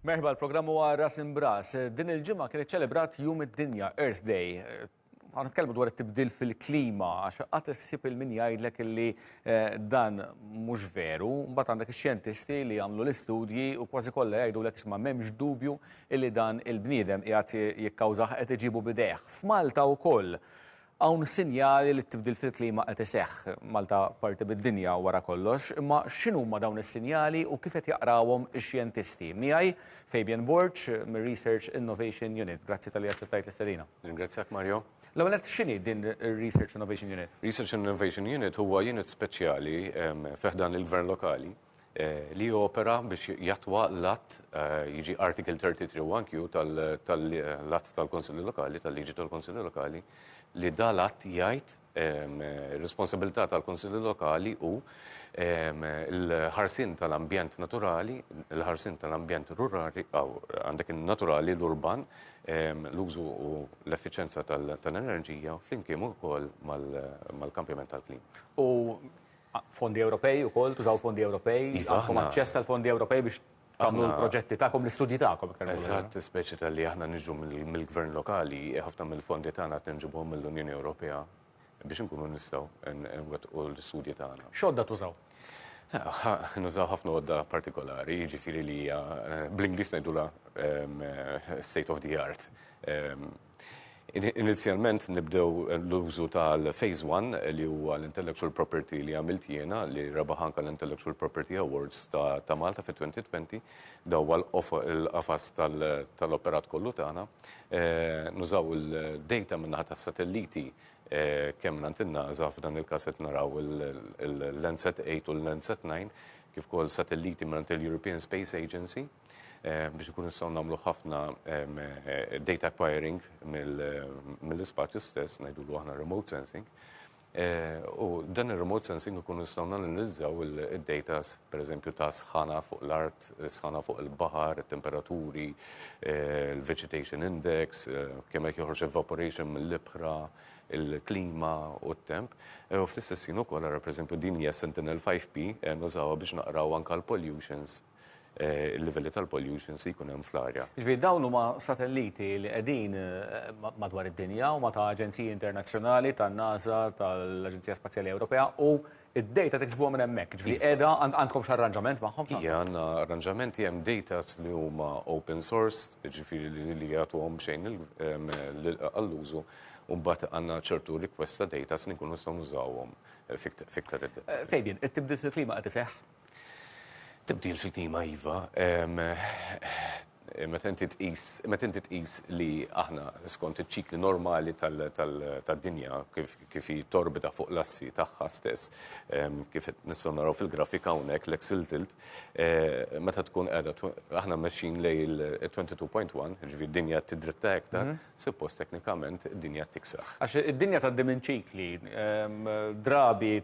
Merħba l-programm huwa Ras Imbras. Din il-ġimgħa kien iċċelebrat Jum id-Dinja, Earth Day. Għan nitkellmu dwar it-tibdil fil-klima, għax qatt issib il-min jgħidlek illi eh, dan mhux veru, mbagħad għandek ix-xjentisti li jagħmlu l-istudji u kważi kollha jgħidulek isma' m'hemmx dubju illi dan il-bniedem qiegħed jikkawżah qed iġibu bidejh. F'Malta wkoll Hawn sinjali li t-tibdil fil-klima qed iseħħ, Malta parti mid-dinja wara kollox, imma x'inhuma dawn is-sinjali u kif qed jaqrawhom ix-xjentisti? Miegħi Fabian Borg mir-Research Innovation Unit. Grazzi talli aċċettajt l-istedina. Nirringrazzjak Mario. L-ewwel nett x'inhi din ir-Research Innovation Unit? Research Innovation Unit huwa unit speċjali fi ħdan il-Gvern Lokali li jopera biex jattwa l-att jiġi Article 33.1Q tal-att tal-Konsilli Lokali, tal-liġi tal-Konsilli Lokali, li dal-att jgħid responsabilità tal-Konsilli Lokali u l-ħarsien tal-ambjent naturali, l-ħarsien tal-ambjent rurali, għandek il-naturali, l-urban, l-użu u l-effiċenza tal-enerġija flimkien ukoll mal-kampjament tal-klima. U Fondi Ewropej ukoll, tużaw fondi Ewropej, iva, għandkom aċċess għal fondi Ewropej biex tagħmlu l-proġetti tagħkom, l-istudji tagħkom iktar. Eżatt, speċi tal-li aħna niġu mill-gvern lokali, ħafna mill-fondi tagħna qed nġibuhom mill-Unjoni Ewropea biex nkunu nistgħu nwettqu l-istudji tagħna. X'għodda tużaw? Nużaw ħafna għodda partikolari, jiġifieri li hija eh, bl-Ingliż ngħidulha ehm, state of the art. Ehm, Inizjalment nibdew l-użu tal-Phase 1 li huwa l-intellectual property li għamilt jiena li rebaħ anke l-Intellectual Property Awards ta' Malta fit-2020, da huwa l-qafas tal-operat kollu tagħna. Nużaw il-data min-naħa tas-satelliti kemm mingħand in-NASA, f'dan il-każ qed naraw il-Landsat 8 u l-Landsat 9, kif ukoll satelliti mingħand il-European Space Agency. Biex ikunu nistgħu nagħmlu ħafna data acquiring mill-ispazju stess, ngħidulu aħna remote sensing. U dan ir-remote sensing ikunu nistgħu nanalizzaw id-data pereżempju ta' sħana fuq l-art, sħana fuq il-baħar, it-temperaturi, il-vegetation index, kemm qed joħroġ evaporation mill-ibħra, il-klima u t-temp. U fl-istess ħin ukoll ara pereżempju din hija Sentinel 5P nużawha biex naqraw anke l-pollutions il-livelli tal-pollutions li jkun hemm fl-arja. Jiġifieri dawn huma satelliti li qegħdin madwar id-dinja, huma ta' aġenziji internazzjonali, tan-NASA, tal-Aġenzija Spazjali Ewropea u d-data tiksbuha minn hemmhekk. Jiġifieri qiegħda għandkom xi arranġament magħhom? Ija, għandna arranġamenti, hemm data li huma open source, jiġifieri li jagħtuhom b'xejn għall-użu, u mbagħad għandna ċertu request ta' data li nkunu nistgħu nużawhom fiktar id-dettall. Fabian, it-tibdil fil-klima qed iseħħ? Tibdil fil-klima iva. Meta inti tqis, meta inti tqis li aħna skont iċ-ċikli normali tad-dinja kif hi torbita fuq l-assi tagħha stess, kif qed nistgħu naraw fil-grafika hawnhekk l-axial tilt, meta tkun qiegħda aħna mexjin lejn il-22.1, jiġifieri d-dinja tidritta iktar, suppost teknikament id-dinja tiksaħ. Għax id-dinja tgħaddi minn ċikli, drabi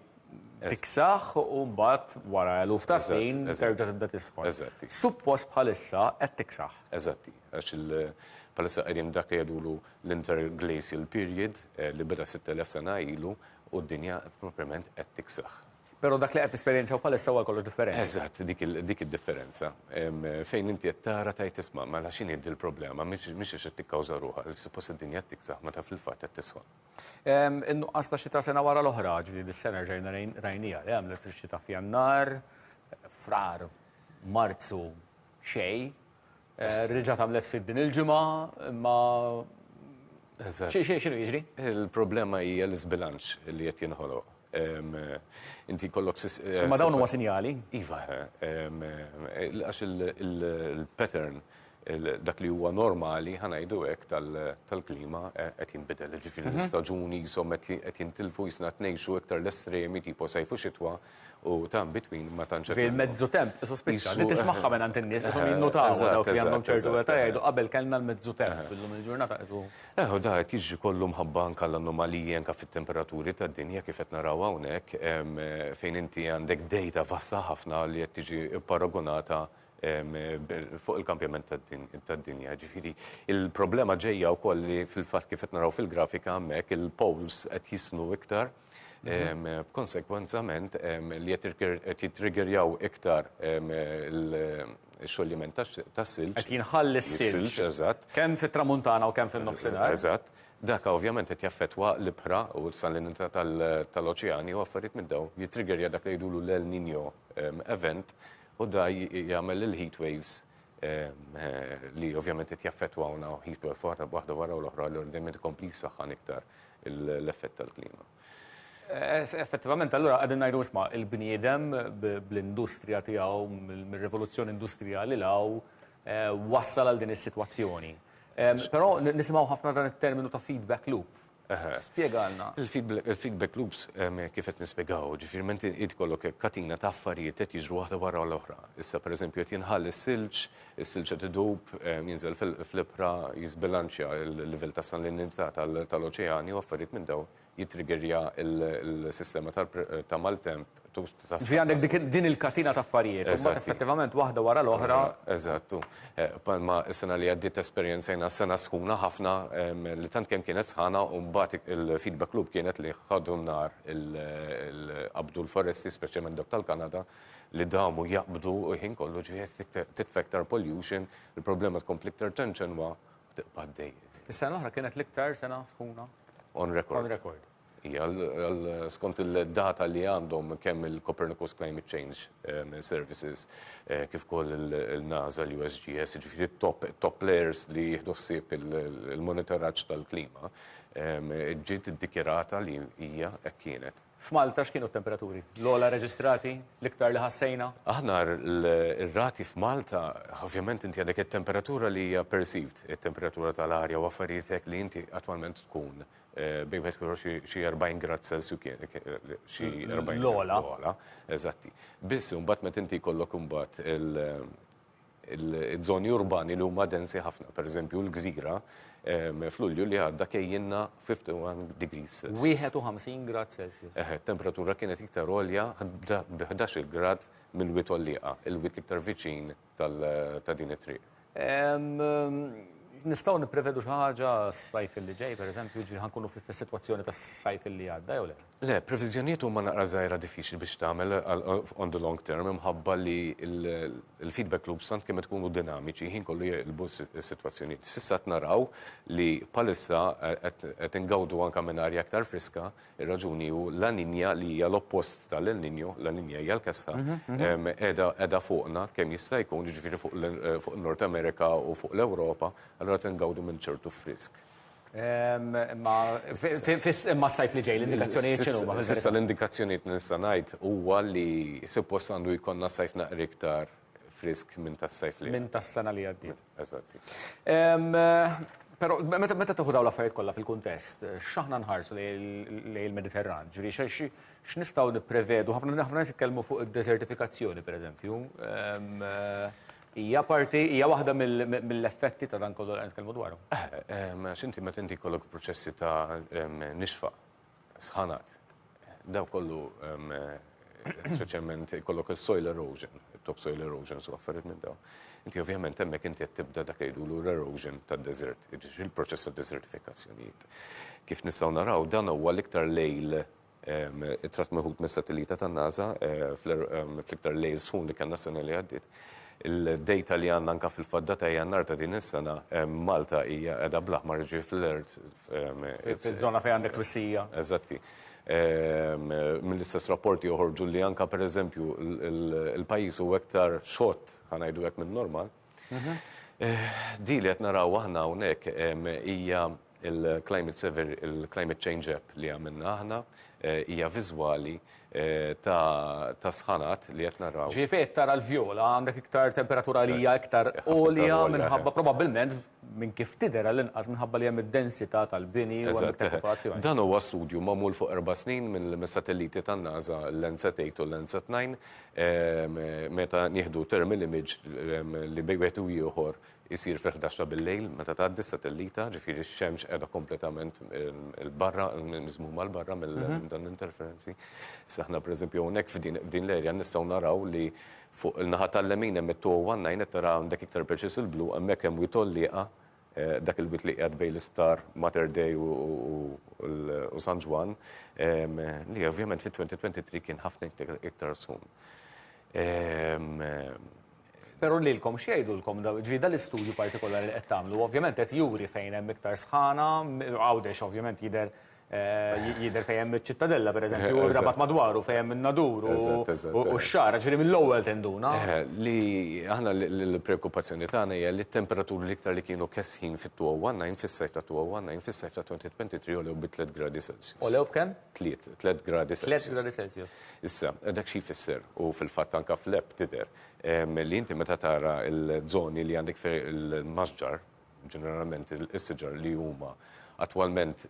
tiksaħ u mbagħad wara eluf ta' snin terġa' tibda tisħon. Eżatti. Suppost bħalissa qed tiksaħ. Eżatti, għax bħalissa qegħdin dak li jgħidulu l-interglacial period eh, li beda 6000 sena ilu u d-dinja proprjament qed tiksaħ. Però dak li qed nesperjenzaw bħalissa huwa kollox differenti. Eżatt, dik id-differenza. Fejn inti qed tara tajt tisma' mela x'inhi il-problema, mhix qed tikkawża ruħha, suppost id-dinja qed tiksaħ meta fil-fatt qed tisħon. In-nuqqas ta' xita sena wara l-oħra, ġifieri dis-sena rġajna rajniha li għamlet ix-xita f'Jannar, Frar, Marzu, xejn. Eh, reġgħet għamlet ftit din il-ġimgħa, imma x'inhu jiġri? Il-problema hija l-iżbilanċ li qed jinħoloq. Inti kollok. Eh, ma dawn huma sinjali? Iva, għax il-pattern dak li huwa normali, ħa ngħidu hekk, tal-klima eh, qed jinbidel. Ġifieri mhm. l-istaġuni jisom qed jintilfu jisna qed ngħixu iktar l-estremi tipo sajfu xitwa u ta' between ma tantx. Ġifieri il-mezzu temp isu spiċċa li tismagħha minn għand in-nies isom jinnutaw eh, dawk li għandhom ċertu età jgħidu qabel kellna l-mezzu temp eh. illum il-ġurnata isu. Eħu da qed jiġri kollu mħabba anke l-anomaliji anke fit-temperaturi tad-dinja kif qed naraw hawnhekk fejn inti għandek data vasta ħafna li qed tiġi paragonata fuq il-kampjament tad-dinja. Ġifieri, il-problema ġejja wkoll li fil-fatt kif qed naraw fil-grafika hemmhekk il-poles qed jisnu iktar mhm. b'konsekwenzament li qed jittriggerjaw iktar Ix-xoljiment tas-silġ. Qed jinħall is-silġ. Eżatt. Kemm fit-Tramuntana u kemm fin-Nofsinhar. Eżatt. Dak ovvjament qed jaffettwa l-ibħra u s-salinità tal-oċeani u affarijiet minn dawn. Jittriggerja dak li jgħidulu l-El Niño event u da jagħmel il-heat waves li ovvjament qed jaffettwawna heat wave waħda wara l-oħra, allura dejjem qed ikompli jsaħħan iktar l-effett tal-klima. Effettivament, allura qegħdin ngħidu, isma', il-bniedem bl-industrija tiegħu mir-rivoluzzjoni industrijali 'l hawn wassal għal din is-sitwazzjoni. Però nisimgħu ħafna dan it-terminu ta' feedback loop. Spjegalna. Il-feedback loops kif qed nispjegaw, ġifieri meta inti jkollok katina ta' affarijiet qed jiġru waħda wara l-oħra. Issa, pereżempju, qed jinħall is-silġ, is-silġ qed idub, jinżel fl-ibħra, jiżbilanċja l-livell ta' salinità tal-oċeani u affarijiet minn dawn, jittriggerja l-sistema ta' maltemp. Ġifieri għandek din il-katina ta' affarijiet, u mbagħad effettivament waħda wara l-oħra. Eżattu. Palma s-sena li għaddiet esperjenzajna sena sħuna ħafna, li tant kemm kienet sħana u mbagħad il-feedback loop kienet li ħadu n-nar, qabdu l-foresti, speċjalment dawk tal-Kanada, li damu jaqbdu u ħin kollu, ġifieri titfa' iktar pollution, il-problema tkompli iktar tenċenwa, tibqa' għaddej. Is-sena l-oħra kienet l-iktar sena sħuna? On record. On record. Hija skont il-data li għandhom kemm il-Copernicus Climate Change Services kif ukoll il-NASA, l-USGS, ġifieri top, top players li jieħdu ħsieb il-monitoraġġ tal-klima, ġiet iddikjarata li hija hekk kienet. F'Malta x'kienu t-temperaturi? L-ogħla reġistrati? L-iktar li ħassejna? Aħna r-rati f'Malta, ovvjament inti għandek it-temperatura li hija perceived, it-temperatura tal-arja u affarijiet hekk li inti attwalment tkun bejn wieħed u xi 40 grad Celsius, xi 40 L-ogħla. L-ogħla, eżatti. Biss imbagħad meta inti jkollok imbagħad il-żoni urbani li huma densi ħafna, pereżempju l-Gżira, f'Lulju li għadda kejjinna 51 degrees Celsius. 51 grad Celsius. Eħe, temperatura kienet iktar għolja b' 11 grad mill-Wied Għollieqa, il-wied l-iktar viċin ta' din it-triq. Nistgħu nipprevedu xi ħaġa s-sajf li ġej, pereżempju, ġifieri ħa nkunu fl-istess sitwazzjoni tas-sajf li għadda jew le? Le, previżjonijiet huma naqra żgħira diffiċli biex tagħmel on the long term imħabba li il-feedback loops tant kemm tkunu dinamiċi, ħin kollu jeqilbu s-sitwazzjonijiet. S'issa qed naraw li bħalissa qed ingawdu anke minn arja aktar friska. Ir-raġuni hu La Niña, li hija l-oppost tal-El Niño, La Niña hija l-kesħa, qiegħda fuqna kemm jista' jkun, jiġifieri fuq Nord Amerika u fuq l-Ewropa, allura qed ingawdu minn ċertu frisk. Imma s-sajf li ġej, l-indikazzjonijiet x'inhuma? S'issa l-indikazzjonijiet li nista' ngħid huwa li suppost għandu jkollna sajf naqra iktar frisk minn tas-sajf li Minn tas-sena li għaddiet. Eżatti. Però meta tieħu dawn l-affarijiet kollha fil-kuntest, x'aħna nħarsu lejn il-Mediterran? Ġifieri x'nistgħu nipprevedu? Ħafna ħafna nies jitkellmu fuq id-desertifikazzjoni, pereżempju. Hija parti, hija waħda mill-effetti ta' dan kollu li nitkellmu dwaru. Għax inti meta inti jkollok proċessi ta' nixfa, sħanat, daw kollu, speċjalment jkollok il-soil erosion, top soil erosion, su affarijiet minn daw. Inti ovvjament hemmhekk inti qed tibda dak li jgħidulu l-erosion tad-desert, jiġifieri il-proċess ta' desertifikazzjonijiet. Kif nistgħu naraw, dan huwa l-iktar lejl it-tratt meħud mis-satellita tan-NASA fl-iktar lejl sħun li kellna s-sena li għaddiet. Il-data li għandna anka fil-fadda ta' Jannar ta' din is-sena, Malta hija qiegħda bl-aħmar, ġifieri fl-alert. Fiż-żona fejn għandek twissija. Eżatti. Mill-istess rapporti joħorġu li anka, pereżempju, il-pajjiż huwa iktar xott, ħa ngħidu hekk, minn normal. Di li qed naraw aħna hawnhekk hija il-Climate Sever, il-Climate Change App li għamilna aħna, hija viżwali ta' sħanat li qed naraw. Ġifieri fejn tara l-vjola għandek iktar temperatura li hija iktar għolja minħabba, probabbilment, minn kif tidher għall-inqas, minħabba li hemm id-densità tal-bini u hemm iktar popolazzjoni. Dan huwa studju magħmul fuq 4 snin mill-satelliti tan-NASA, l-Landsat 8 u l-Landsat 9, meta nieħdu thermal image li bejn wieħed u ieħor isir fi 11 ta' bil-lejl meta tgħaddi s-satellita, ġifieri x-xemx qiegħda kompletament 'il barra, miżmuma 'l barra minn dan l-interferenzi. Issa aħna, pereżempju, hawnhekk f'din l-area nistgħu naraw li fuq il-naħa tal-lemin hemm it-219, qed tara għandek iktar preċiż il-blu, hemmhekk hemm Wied Għollieqa, dak il-wied li qiegħed bejn l-isptar Mater Dei u San Ġwann, li ovvjament fit-2023 kien ħafna iktar sħun. Però lilkom x'jgħidulkom daw, ġifieri dal-istudju partikolari li qed tagħmlu, ovvjament qed juri fejn hemm iktar sħana, Għawdex ovvjament jidher jidher fejn hemm iċ-Ċittadella pereżempju, u r-Rabat madwaru fejn hemm in-Nadur u x-Xagħra, ġifieri mill-ewwel tinduna. Li aħna l-preokkupazzjoni tagħna hija li t-temperaturi l-iktar li kienu kesħin fit-2019, fis-sajf ta' 2019, fis-sajf ta' 2023 għolew bi 3 gradi Celsius. Għolew b'kemm? Tliet, 3 gradi Celsius. 3 gradi Celsius. Issa, dak xi jfisser, u fil-fatt anke fl-app tidher, li inti meta tara l-żoni li għandek fejn il-masġar, ġeneralment is-siġar li huma attwalment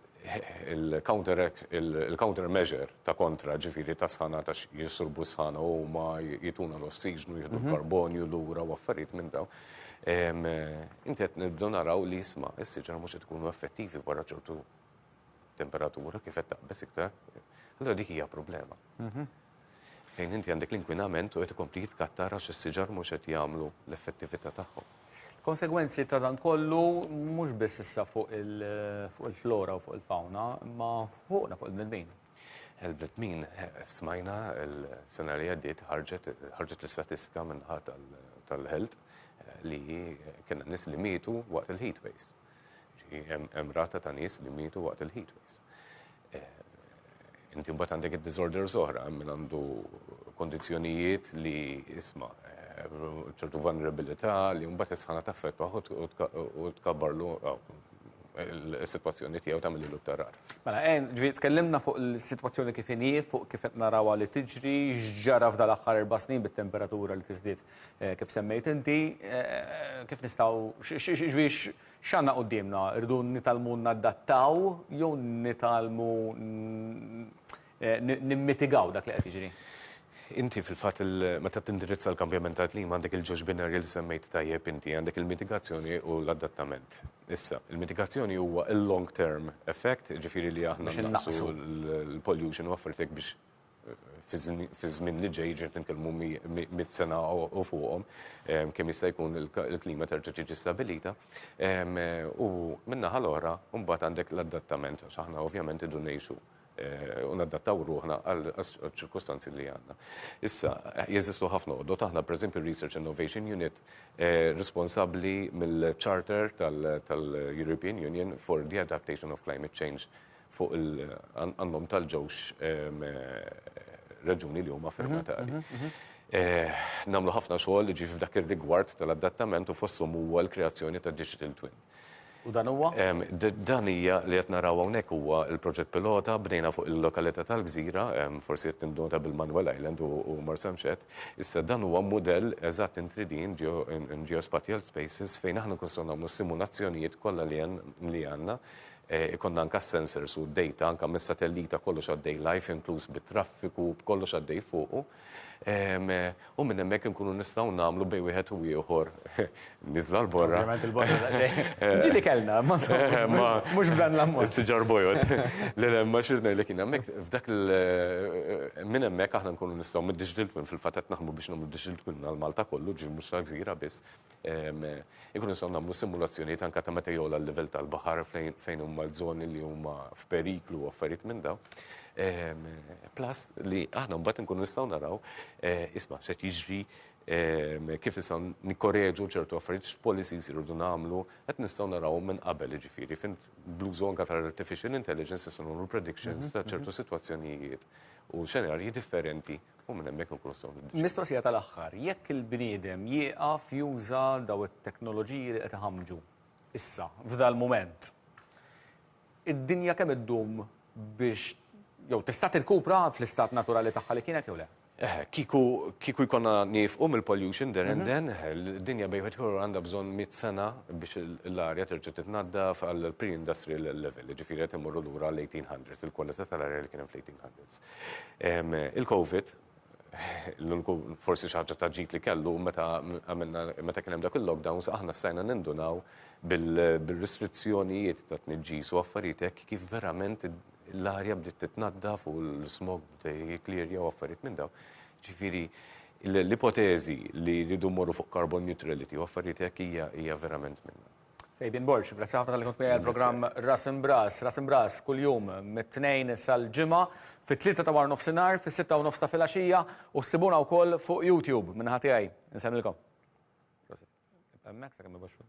il-counter measure ta' kontra ġifieri ta' sħana ta' jisurbu sħana u huma jituna l-ossiġnu, jieħdu mhm. l-karbonju lura u affarijiet minn dawn. Inti qed nibdew naraw li jisma' is-siġar mhux qed ikunu effettivi wara ċertu temperatura kif qed taqbeż iktar. Allura dik hija problema. Mhm. Fejn inti għandek l-inkwinament u qed ikompli jitkattar għax is-siġar mhux qed jagħmlu l-effettività tagħhom. Konsegwenzi ta' dan kollu mhux biss issa fuq il-flora u fuq il-fawna, imma fuqna fuq il-bnedmin. Il-bnedmin eh, smajna l-sena li għaddiet ħarġet ħarġet l-istatistika minnaħa tal-health eh, li kena nies li mietu waqt il-heat waves. Hemm rata ta' nies li mietu waqt il-heat waves. Eh, inti mbagħad għandek id-disorders oħra, min għandu kondizzjonijiet li isma' eh, ċertu vulnerabilità li mbagħad is-sħana taffettwa u tkabbarlu oh, il-sitwazzjoni tiegħu tagħmel lilu iktar rar. Mela, eh, ġifieri tkellimna fuq il-sitwazzjoni kif inhi, fuq kif qed narawha li tiġri, x'ġara f'dal-aħħar erba' snin bit-temperatura li tiżdied kif semmejt inti, kif nistgħu ġifieri X'għandna quddiemna? Irridu nitgħallmu nadattaw jew nitgħallmu nimmitigaw dak li qed jiġri? Inti fil-fatt meta tindirizza l-kambjament tal-klima għandek il-ġewġ binarji li semmejt tajjeb inti, għandek il-mitigazzjoni u l-adattament. Issa, il-mitigazzjoni huwa il-long term effect, ġifieri li aħna naqsu l-pollution u affarijiet biex fiż-żmien li ġej, ġiet nitkellmu mit sena u fuqhom, kemm jista' jkun il-klima terġa' tiġi stabilita. U min-naħa l-oħra, mbagħad għandek l-adattament, għax aħna ovvjament irridu ngħixu eh, u nadattaw ruħna għal ċirkustanzi li għandna. Issa, jeżistu ħafna għodot, aħna pereżempju Research Innovation Unit eh, responsabbli mill-Charter tal-European Union for the Adaptation of Climate Change fuq il-għandhom tal-ġewx reġuni li huma firmatari. Mhm, mhm, mhm. Eh, namlu ħafna xogħol li ġi f'dak ir-rigward tal-adattament u fosthom huwa l-kreazzjoni ta' digital twin. U dan huwa? Dan hija li qed naraw hawnhekk huwa l-proġett pilota bnejna fuq il-lokalità tal-Gżira, forsi qed tindota bil-Manuel Island u Marsamxett. Issa dan huwa mudell eżatt in 3D in geospatial spaces fejn aħna nkunu nagħmlu simulazzjonijiet kollha li għandna Ikollna anke s-sensors u d-data anke mis-satellita kollox għaddej live inkluż bit-traffiku b'kollox għaddej fuqu. U minn hemmhekk inkunu nistgħu nagħmlu bejn wieħed u ieħor niżla l-borra. Ovvjament il-borra daqsxejn. Ġieli kellna, ma insomma, mhux b'dan l-ammont. Is-siġar bojod. Le le, ma xi ngħidlek jien hemmhekk f'dak il minn hemmhekk aħna nkunu nistgħu mid-digital twin fil-fatt qed naħdmu biex nagħmlu digital twin għal Malta kollu, ġifieri mhux tal-gżira biss. Inkunu nistgħu nagħmlu simulazzjonijiet anke ta' meta jogħla l-livell tal-baħar fejn huma l-żoni li huma f'periklu u affarijiet minn dawn. Plus li aħna mbagħad inkunu nistgħu naraw eh, isma' x'qed jiġri kif nistgħu nikkoreġu ċertu affarijiet x'policies irridu nagħmlu qed nistgħu naraw minn qabel jiġifieri fint bl-użu anke tal-artificial intelligence nistgħu nagħmlu predictions ta' ċertu mhm. sitwazzjonijiet u xenarji differenti U minn hemmhekk inkunu nistgħu niddeċiedu. Mistoqsija tal-aħħar, jekk il-bniedem jieqaf juża daw it-teknoloġiji li qed iħammġu issa, f'dal-mument, id-dinja kemm iddum biex jew tista' tirkupra fl-istat naturali tagħha li kienet jew le? Eh, kieku kieku jkollna niefqu mill-pollution there and then, id-dinja bejn wieħed ieħor għandha bżonn 100 sena biex l-arja terġa' titnaddaf għal pre-industrial level, jiġifieri qed immorru lura għall-1800s, il-kwalità tal-arja li kien hemm fl-1800s. Il-Covid, l-uniku forsi xi ħaġa ta' ġid li kellu meta għamilna meta kien hemm dak il-lockdowns aħna stajna nindunaw bil-restrizzjonijiet ta' tniġġis u affarijiet hekk kif verament l-arja bdiet titnaddaf u l-smog bda jikklirja u affarijiet minn dawn. Ġifieri l-ipoteżi li rridu mmorru fuq carbon neutrality u affarijiet hekk hija verament minnha. Fabian Borg, grazzi ħafna talli kont miegħi għall-programm Ras Imbras. Ras Imbras kuljum mit-Tnejn sal-Ġimgħa fit-tlieta ta' waranofsinhar, fis-sitta u nofs ta' filgħaxija u ssibuna wkoll fuq YouTube. Min-naħa tiegħi, insellmilkom. Tibqa' hemmhekk sakemm ibaxxu.